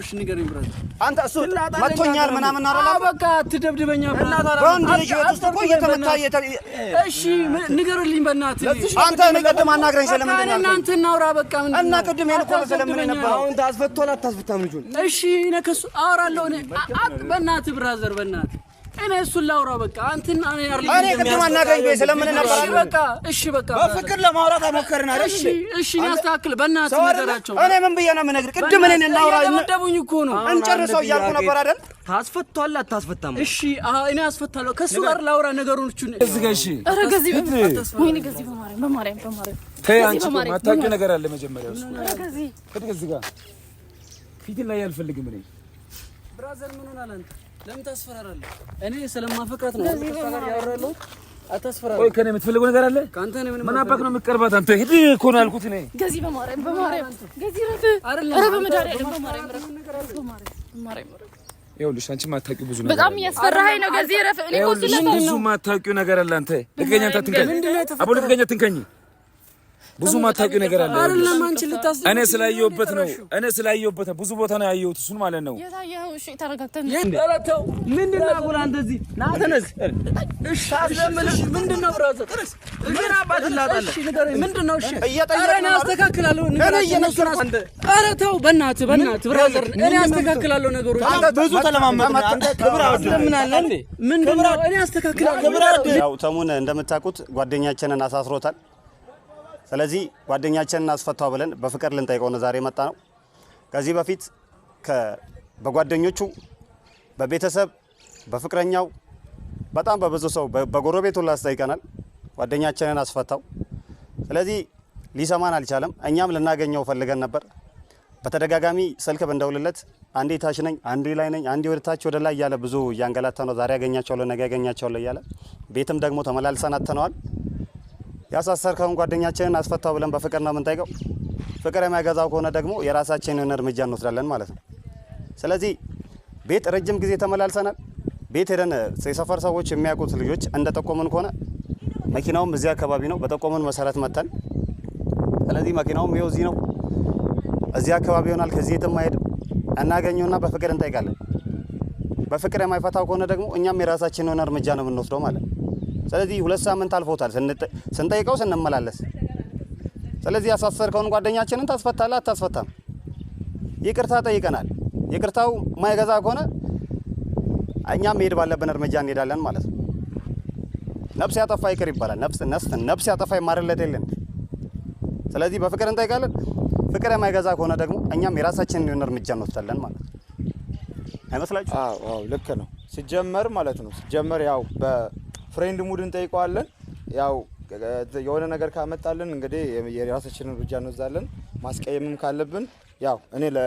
እሺ ንገረኝ brother። አንተ እሱ መቶኛል ምናምን አይደል? አዎ በቃ አትደብድበኛ brother። በወንድ ልጅ ህይወት ውስጥ እኮ እየተመታ እሺ ንገሩልኝ በእናትህ። አንተ እኔ ቅድም አናግረኝ ስለምንድን ነው እናንተ እናውራ በቃ ምንድን እና ቅድም ይሄን እኮ ስለምን ነበር? አሁን ታስፈቷል አታስፈታም ልጁን? እሺ እኔ ከእሱ አወራለሁ እኔ በእናትህ brother በእናትህ እኔ እሱን ላውራ በቃ አንተና እኔ አይደል እኔ ቅድም አናግረኝ ብዬ ስለምን ነበር? እሺ በቃ እሺ በቃ በፍቅር ለማውራት አሞከርን አይደል? እሺ እሺ እኔ አስተካክል በእናትህ ነገራቸው። እኔ ምን ብዬ ነው የምነግርህ? ቅድም እኔን እናውራ እየደበደቡኝ እኮ ነው። እንጨርሰው እያልኩ ነበር አይደል? ታስፈቷል አታስፈታም? እሺ እኔ አስፈታለሁ። ከእሱ ጋር ላውራ ነገሮቹን። እዚህ ጋር እሺ። ኧረ ገዚህ ወይኔ ገዚህ በማርያም በማርያም በማርያም ተይ አንቺ የማታውቂው ነገር አለ። መጀመሪያ እሱ ከዚህ ጋር ፊት ላይ አልፈልግም እኔ። brother ምን ሆናል አንተ? ለምን ታስፈራራለህ? እኔ ስለማፈቅራት ነው ያወራለሁ። አታስፈራራኝ። ቆይ ከእኔ የምትፈልገው ነገር አለ? ከአንተ እኔ ምንም ምን አባክ ነው የምትቀርባት አንተ? ሂድ እኮ ነው ያልኩት እኔ። ገዚህ በማርያም በማርያም ገዚህ ረፍ። ኧረ በመድኃኒዓለም በማርያም ረፍ በማርያም ረፍ። ይኸውልሽ አንቺ የማታውቂው ብዙ ነገር በጣም እያስፈራኸኝ ነው። ገዚህ ረፍ። እኔ እኮ ብዙ የማታውቂው ነገር አለ። አንተ ልቀኛ፣ አንተ አትንካኝ። አቦ ልቀኛ፣ አትንካኝ። ብዙ ማታውቂው ነገር አለ። አይደለም አንቺ ልታስ እኔ ስላየሁበት ነው። እኔ ስላየሁበት ነው። ብዙ ቦታ ነው ያየሁት እሱን ማለት ነው። የታየኸው? እሺ ተረጋግተን ኧረ ተው። ምንድን ነው አጉል አንተ እዚህ ና ተነስ። እሺ ታስለምልሽ ምንድን ነው brother? ምን አባት ትላጣለህ? እሺ ንገረኝ፣ ምንድን ነው? እሺ እየጠየቅን ኧረ እኔ አስተካክላለሁ። ንገራቸው እነሱን ኧረ ተው በእናትህ በእናትህ brother፣ እኔ አስተካክላለሁ ነገሮች። አንተ ብዙ ተለማመጥን። አንተ ክብር አወድልህ እንዴ? ምንድን ነው? እኔ አስተካክላለሁ። ያው ተሙን እንደምታውቁት ጓደኛችንን አሳስሮታል። ስለዚህ ጓደኛችንን አስፈታው ብለን በፍቅር ልንጠይቀው ነው ዛሬ መጣ ነው። ከዚህ በፊት በጓደኞቹ በቤተሰብ በፍቅረኛው በጣም በብዙ ሰው በጎረቤቱ ሁላ አስጠይቀናል። ጓደኛችንን አስፈታው። ስለዚህ ሊሰማን አልቻለም። እኛም ልናገኘው ፈልገን ነበር። በተደጋጋሚ ስልክ ብንደውልለት አንዴ ታች ነኝ፣ አንዴ ላይ ነኝ፣ አንዴ ወደ ታች ወደ ላይ እያለ ብዙ እያንገላታ ነው። ዛሬ ያገኛቸዋለሁ፣ ነገ ያገኛቸዋለሁ እያለ ቤትም ደግሞ ተመላልሰን አጥተነዋል። ያሳሰርከውን ጓደኛችንን አስፈታው ብለን በፍቅር ነው የምንጠይቀው። ፍቅር የማይገዛው ከሆነ ደግሞ የራሳችንን እርምጃ እንወስዳለን ማለት ነው። ስለዚህ ቤት ረጅም ጊዜ ተመላልሰናል። ቤት ሄደን የሰፈር ሰዎች የሚያውቁት ልጆች እንደጠቆሙን ከሆነ መኪናውም እዚህ አካባቢ ነው። በጠቆሙን መሰረት መተን፣ ስለዚህ መኪናውም ይኸው እዚህ ነው፣ እዚህ አካባቢ ይሆናል። ከዚህ የትም አይሄድም። እናገኘውና በፍቅር እንጠይቃለን። በፍቅር የማይፈታው ከሆነ ደግሞ እኛም የራሳችንን የሆነ እርምጃ ነው የምንወስደው ማለት ነው። ስለዚህ 2 ሳምንት አልፎታል ስንጠይቀው ስንመላለስ። ስለዚህ ያሳሰርከውን ጓደኛችንን ታስፈታለህ አታስፈታም? ይቅርታ ጠይቀናል። ይቅርታው ማይገዛ ከሆነ እኛም መሄድ ባለብን እርምጃ እንሄዳለን ማለት ነው። ነፍስ ያጠፋ ይቅር ይባላል። ነፍስ ያጠፋ ይማርለት የለን። ስለዚህ በፍቅር እንጠይቃለን። ፍቅር የማይገዛ ከሆነ ደግሞ እኛም የራሳችንን የሆነ እርምጃ እንወስዳለን ማለት ነው። አይመስላችሁ? አዎ አዎ ልክ ነው። ሲጀመር ማለት ነው ሲጀመር ያው በ friend mood እንጠይቀዋለን። ያው የሆነ ነገር ካመጣልን እንግዲህ የራሳችንን እርምጃ እንወስዳለን። ማስቀየምም ካለብን ያው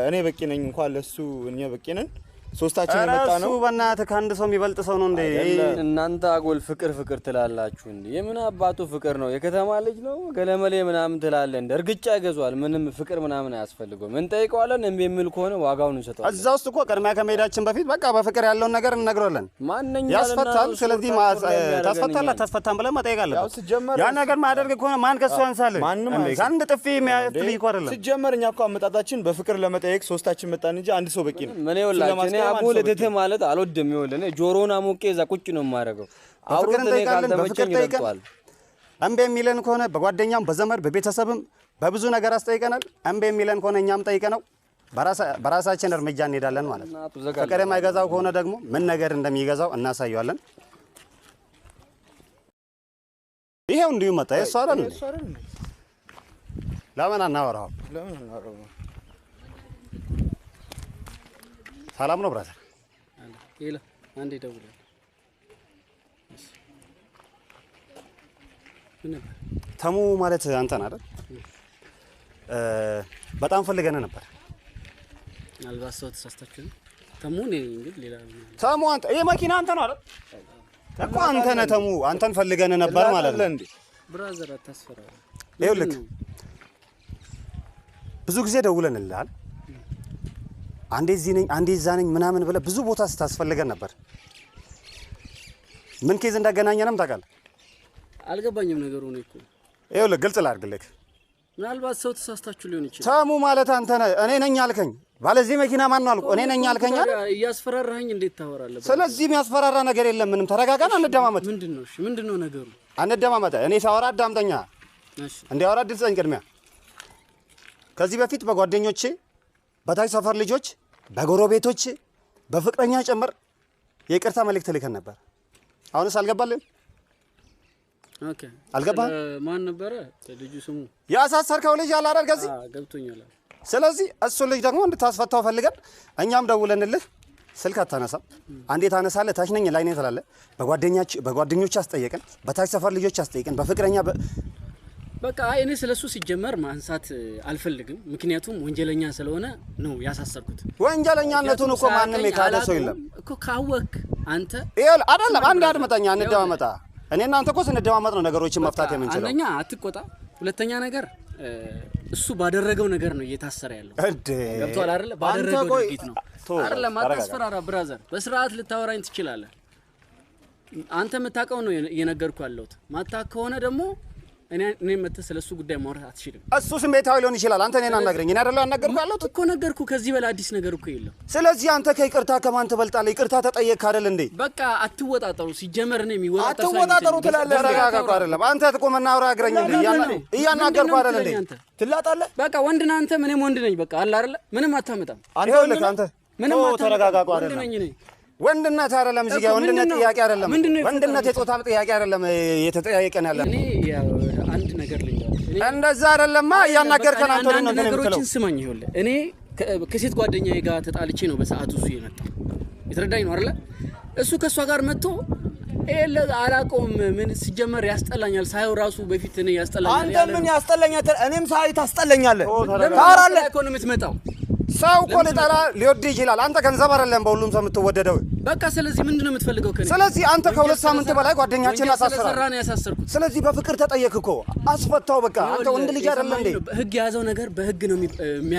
እኔ በቂ ነኝ፣ እንኳን ለሱ እኛ በቂ ነን። ሶስታችን የመጣ ነው። እሱ በእናትህ ከአንድ ሰው የሚበልጥ ሰው ነው እንዴ? እናንተ አጎል ፍቅር ፍቅር ትላላችሁ እንዴ? የምን አባቱ ፍቅር ነው? የከተማ ልጅ ነው ገለመሌ ምናምን ትላለህ እንደ እርግጫ ይገዟል። ምንም ፍቅር ምናምን አያስፈልገውም። እንጠይቀዋለን። እምቢ የሚል ከሆነ ዋጋውን እንሰጠዋለን። እዛ ውስጥ እኮ ቅድሚያ ከመሄዳችን በፊት በቃ በፍቅር ያለውን ነገር እንነግረዋለን። ማንኛውም ያስፈታል። ስለዚህ ታስፈታለህ አታስፈታም ብለን መጠየቅ አለብን። ያ ነገር ማያደርግ ከሆነ ማን ከሱ ያንሳል? ከአንድ ጥፊ የሚያፍል እኮ አይደለም። ሲጀመር እኛ እኮ አመጣጣችን በፍቅር ለመጠየቅ ሶስታችን መጣን እንጂ አንድ ሰው በቂ ነው። ምን ይኸውላችሁ አቦል እትት ማለት አልወድም። ይኸውልህ እኔ ጆሮውን አሞቄ እዛ ቁጭ ነው የማደርገው። በፍቅር እንጠይቃለን። በፍቅር ጠይቀን እምቢ የሚለን ከሆነ በጓደኛም በዘመድ በቤተሰብም በብዙ ነገር አስጠይቀናል። እምቢ የሚለን ከሆነ እኛም ጠይቀነው በራሳችን እርምጃ እንሄዳለን ማለት ነው። ፍቅር የማይገዛው ከሆነ ደግሞ ምን ነገር እንደሚገዛው እናሳየዋለን። ይሄው እንዲሁ መጣ። የእሱ አይደል? ለምን አናወራውም? ሰላም ነው brother? ሌላ አንዴ ደውላለሁ። ተሙ ማለት አንተን አይደል? በጣም ፈልገን ነበር። ምናልባት ሰው ተሳስታችሁ ነው። ተሙ እኔ ነኝ እንግዲህ ሌላ ተሙ አንተ ይሄ መኪና አንተ ነው አይደል? እኮ አንተ ነህ ተሙ። አንተን ፈልገን ነበር ማለት ነው። brother አታስፈራ። ይኸውልህ ብዙ ጊዜ ደውለንልሃል። አንዴ እዚህ ነኝ አንዴ እዛ ነኝ ምናምን ብለህ ብዙ ቦታ ስታስፈልገን ነበር። ምን case እንዳገናኘንም ታውቃለህ? አልገባኝም ነገሩ ነው እኮ። ይኸውልህ ግልጽ ላድርግልህ። ምናልባት ሰው ተሳስታችሁ ሊሆን ይችላል። ተሙ ማለት አንተ ነህ፣ እኔ ነኝ አልከኝ። ባለዚህ መኪና ማን ነው አልኩህ። እኔ ነኝ አልከኝ አይደል? እያስፈራራኸኝ እንዴት ታወራለህ? ስለዚህ የሚያስፈራራ ነገር የለም ምንም። ተረጋጋና እንደማመጥ። ምንድነው? እሺ ምንድነው ነገሩ? እንደማመጥ። እኔ ሳወራ አዳምጠኛ። እሺ እንዲያወራ እድል ስጠኝ ቅድሚያ። ከዚህ በፊት በጓደኞቼ በታች ሰፈር ልጆች በጎረቤቶች በፍቅረኛ ጭምር የይቅርታ መልእክት ልከን ነበር። አሁንስ አልገባልህም? Okay አልገባህም? ማን ነበረ ልጁ ስሙ? ያሳሰርከው ልጅ አለ አይደል? ከዚህ ገብቶኛል። ስለዚህ እሱ ልጅ ደግሞ እንድታስፈታው ፈልገን እኛም ደውለንልህ ስልክ አታነሳም። አንዴ ታነሳለህ፣ ታች ነኝ ላይ ነኝ ትላለህ። በጓደኞች አስጠየቅን፣ በታች ሰፈር ልጆች አስጠየቅን፣ በፍቅረኛ በቃ እኔ ስለሱ ሲጀመር ማንሳት አልፈልግም። ምክንያቱም ወንጀለኛ ስለሆነ ነው ያሳሰርኩት። ወንጀለኛነቱን እኮ ማንም የካደ ሰው የለም እኮ። ካወክ አንተ ይኸውልህ፣ አይደለም አንድ አድመጠኛ፣ እንደማመጣ። እኔ እናንተ እኮ ስንደማመጥ ነው ነገሮችን መፍታት የምንችለው። አንደኛ አትቆጣ፣ ሁለተኛ ነገር እሱ ባደረገው ነገር ነው እየታሰረ ያለው። ገብቶሃል አይደለ? ባደረገው ድርጊት ነው አይደለም። አታስፈራራ brother፣ በስርዓት ልታወራኝ ትችላለህ። አንተ የምታውቀው ነው እየነገርኩህ ያለሁት። ማታ ከሆነ ደግሞ እኔ መተህ ስለሱ ጉዳይ ማውራት አትችልም። እሱ ስሜታዊ ሊሆን ይችላል። አንተ እኔን አናግረኝ። እኔ አይደለሁ ያናገርኩህ ያለሁት እኮ ነገርኩህ። ከዚህ በላይ አዲስ ነገር እኮ የለም። ስለዚህ አንተ ከይቅርታ ከማን ትበልጣለህ? ይቅርታ ተጠየቅክ አይደል እንዴ? በቃ አትወጣጠሩ። ሲጀመር እኔ የሚወጣጠሩ አትወጣጠሩ ትላለህ። ተረጋጋ እኮ አይደለም አንተ ትቆምና አውራ አግረኝ እንዴ? እያናገርኩህ አይደል እንዴ? ትላጣለህ። በቃ ወንድ ነህ አንተ፣ እኔም ወንድ ነኝ። በቃ አለ አይደለ? ምንም አታመጣም። ይኸውልህ አንተ ምንም ተረጋጋ እኮ ወንድ አይደለም ነኝ እኔ። ወንድነት አይደለም እዚህ ጋር ወንድነት ጥያቄ አይደለም። ወንድነት የጾታ ጥያቄ አይደለም እየተጠያየቀን ያለ። እኔ አንድ ነገር ልንገርህ፣ እንደዛ አይደለማ እያናገርከን አንተ ነው አንዳንድ ነገሮችን ስማኝ። ይኸውልህ እኔ ከሴት ጓደኛዬ ጋር ተጣልቼ ነው በሰዓቱ እሱ የመጣው። የተረዳኝ ነው አይደለ? እሱ ከእሷ ጋር መጥቶ አላውቀውም ምን ሲጀመር ያስጠላኛል፣ ሳየው ራሱ በፊት እኔ ያስጠላኛል። አንተ ምን ያስጠላኛል? እኔም ሳይ ታስጠላኛለህ። ታወራለህ እኮ ነው የምትመጣው። ሰው እኮ ሊጠላ ሊወድ ይችላል። አንተ ገንዘብ አይደለም በሁሉም ሰው የምትወደደው። በቃ ስለዚህ ምንድነው የምትፈልገው ከኔ? ስለዚህ አንተ ከሁለት ሳምንት በላይ ጓደኛችን አሳስራል። ነው ያሳሰርኩት። ስለዚህ በፍቅር ተጠየቅ እኮ አስፈታው። በቃ አንተ ወንድ ልጅ አይደለም እንዴ? ህግ የያዘው ነገር በህግ ነው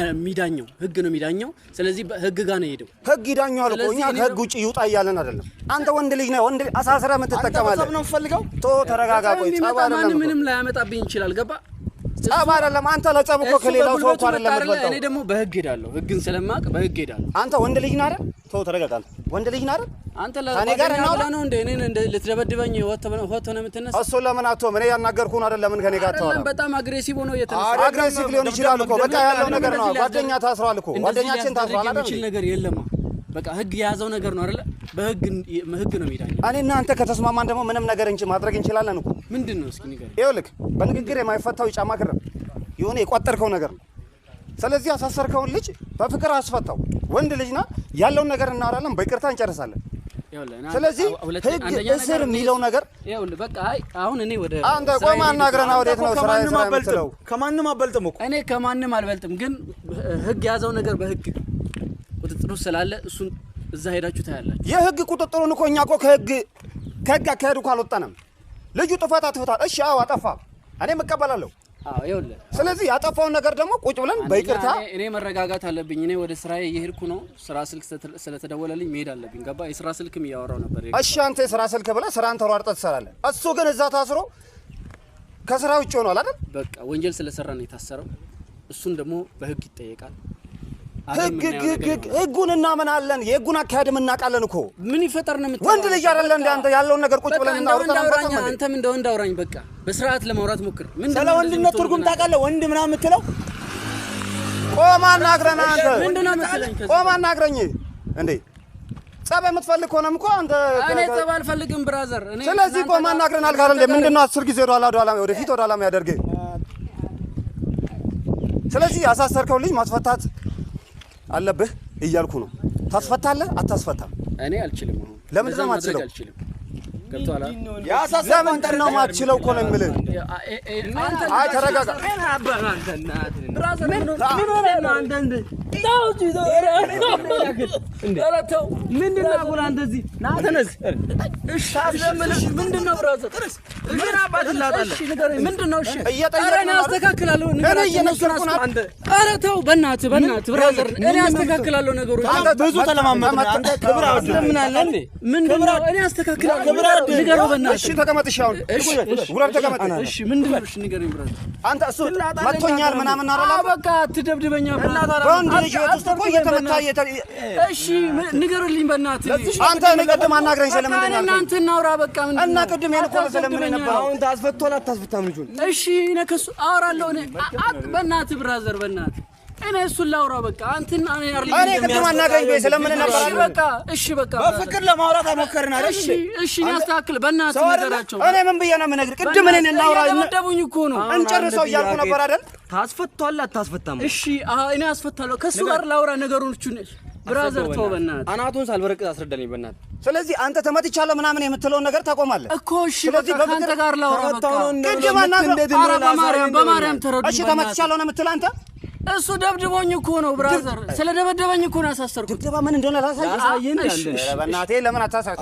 የሚዳኘው፣ ህግ ነው የሚዳኘው። ስለዚህ ህግ ጋር ነው የሄደው። ህግ ይዳኘዋል እኮ። እኛ ከህግ ውጭ ይውጣ እያለን አይደለም። አንተ ወንድ ልጅ ነህ። ወንድ አሳስረህ የምትጠቀማለህ። አንተ ነው የምትፈልገው። ተረጋጋ። ቆይ ጸብ አይደለም፣ ምንም ላያመጣብኝ ይችላል። ገባ ጸብ አይደለም። አንተ ለጸብ እኮ ከሌላው ሰው እኮ አይደለም የምትበልጠው። እኔ ደግሞ በህግ ሄዳለሁ። ህግን ስለማውቅ በህግ ሄዳለሁ። አንተ ወንድ ልጅ ነህ አይደል? ተው ተረጋጋ። አንተ ወንድ ልጅ ነህ አይደል? አንተ ለጓደኛ ብለህ ነው እንደ እኔን እንደ ልትደበድበኝ ወጥተህ ነው የምትነሳ? እሱን ለምን አትሆንም? እኔ ያናገርኩህን አይደል? ለምን ከኔ ጋር አታወራም? በጣም aggressive ሆኖ እየተነሳ aggressive ሊሆን ይችላል እኮ። በቃ ያለው ነገር ነው። ጓደኛ ታስሯል እኮ። ጓደኛችን ታስሯል አይደል? የሚችል ነገር የለም። በቃ ህግ የያዘው ነገር ነው አይደለ? በህግ ህግ ነው የሚዳኘው። እኔ እና አንተ ከተስማማን ደግሞ ምንም ነገር እንጂ ማድረግ እንችላለን እኮ። ምንድን ነው እስኪ ንገረኝ። ይኸውልህ በንግግር የማይፈታው የጫማ ክር የሆነ የቋጠርከው ነገር ነው። ስለዚህ ያሳሰርከውን ልጅ በፍቅር አስፈታው። ወንድ ልጅ ና ያለውን ነገር እናወራለን፣ በይቅርታ እንጨርሳለን። ስለዚህ ህግ እስር የሚለው ነገር ይኸውልህ በቃ አይ አሁን እኔ ወደ አንተ ቆይ አናግረና ወዴት ነው ስራ ስራ የምትለው? ከማንም አበልጥም እኮ እኔ ከማንም አልበልጥም፣ ግን ህግ የያዘው ነገር በህግ ቁጥጥሩ ስላለ እሱን እዛ ሄዳችሁ ታያላችሁ። የህግ ቁጥጥሩን እኮ እኛ እኮ ከህግ አካሄዱ እኮ አልወጣንም። ልጁ ጥፋት አጥፍቷል። እሺ አዎ አጠፋ፣ እኔም እቀበላለሁ። አዎ ይኸውልህ፣ ስለዚህ ያጠፋውን ነገር ደግሞ ቁጭ ብለን በይቅርታ እኔ መረጋጋት አለብኝ። እኔ ወደ ስራዬ እየሄድኩ ነው። ስራ ስልክ ስለተደወለልኝ መሄድ አለብኝ። ገባ? የስራ ስልክም እያወራው ነበር። እሺ አንተ የስራ ስልክ ብለህ ስራን ተሯርጠህ ትሰራለህ። እሱ ግን እዛ ታስሮ ከስራ ውጭ ሆኗል አይደል? በቃ ወንጀል ስለሰራ ነው የታሰረው። እሱን ደግሞ በህግ ይጠየቃል። ህጉን እናምናለን። የህጉን አካሄድም እናውቃለን እኮ። ምን ይፈጠር ነው የምትለው? ወንድ ልጅ አይደለ እንደ አንተ ያለውን ነገር ቁጭ ብለን እናውራ። አንተም እንደ ወንድ አውራኝ። በቃ በስርዓት ለማውራት ሞክር። ስለ ወንድነት ትርጉም ታውቃለህ? ወንድ ምናምን የምትለው ቆም አናግረን። አንተ ምንድን ነው መሰለኝ ቆም አናግረኝ እንዴ። ጸብ የምትፈልግ ከሆነም እኮ አንተ እኔ ጸብ አልፈልግም brother። እኔ ስለዚህ ቆም አናግረን አልክ አይደል? ምንድን ነው 10 ጊዜ ወደኋላ ወደኋላ ወደፊት ወደኋላ የሚያደርግህ? ስለዚህ ያሳሰርከው ልጅ ማስፈታት አለብህ እያልኩ ነው። ታስፈታለህ አታስፈታም? እኔ አልችልም። አሁን ለምንድን ነው የማትችለው? ገብቶሃል? ለምንድን ነው የማትችለው እኮ ነው የምልህ። አይ ተረጋጋ። ብዙ ተለማመጥን። አንተ ክብር እሺ ተቀመጥ። እሺ አሁን ውረድ፣ ተቀመጥ። እሺ ምንድን ነው? እሺ ንገረኝ brother። አንተ እሱ መቶኛል ምናምን አይደል? በቃ አትደብድበኛ brother። በወንድ ልጅ ህይወት ውስጥ እኮ እየተመታ እሺ ንገሩልኝ በእናትህ። አንተ እኔ ቅድም አናግረኝ ስለምንድን ነው እኔ ያልከኝ? እናንተ እናውራ በቃ። ምንድን እና ነው? ቅድም ይሄን እኮ ነው ስለምን የነበረው። አሁን ታስፈቷል አታስፈታም ልጁን? እሺ እኔ ከእሱ አወራለሁ። እኔ በእናትህ brother፣ በእናትህ እኔ እሱን ላውራ በቃ። አንተና እኔ አይደለም እኔ ቅድም አናግረኝ ብዬ ስለምን ነበር? እሺ በቃ እሺ በቃ በፍቅር ለማውራት አልሞከርን አይደል? እሺ እሺ እኔ አስተካክል በእናትህ ነገራቸው። እኔ ምን ብዬ ነው የምነግርህ? ቅድም እኔን እናውራ እየደበደቡኝ እኮ ነው። እንጨርሰው እያልኩ ነበር አይደል? ታስፈቷል አታስፈታም? እሺ እኔ አስፈታለሁ። ከእሱ ጋር ላውራ ነገሮቹን። Brother ተው በእናትህ። አናቱን ሳልበረቅጥ አስረዳልኝ በእናትህ። ስለዚህ አንተ ተመትቻለሁ ምናምን የምትለውን ነገር ታቆማለህ እኮ። እሺ ስለዚህ በቃ ከአንተ ጋር ላውራ በቃ። ቅድም አናግረኝ። ኧረ በማርያም በማርያም ተረዱኝ። እሺ ተመትቻለሁ ነው የምትለው አንተ? እሱ ደብድቦኝ እኮ ነው brother። ስለደበደበኝ እኮ ነው ያሳሰርኩት። ድብደባ ምን እንደሆነ ላሳይህ። ላሳይህ እንዴ? እሺ፣ እሺ። ኧረ በእናትህ ለምን አታሳይም?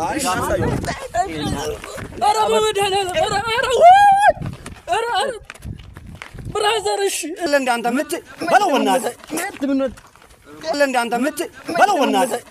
ኧረ በመድኃኒዓለም ኧረ ኧረ ውይ! ኧረ ኧረ brother እሺ እንደ አንተ ምት በለው በእናትህ እንደ አንተ ምት በለው በእናትህ።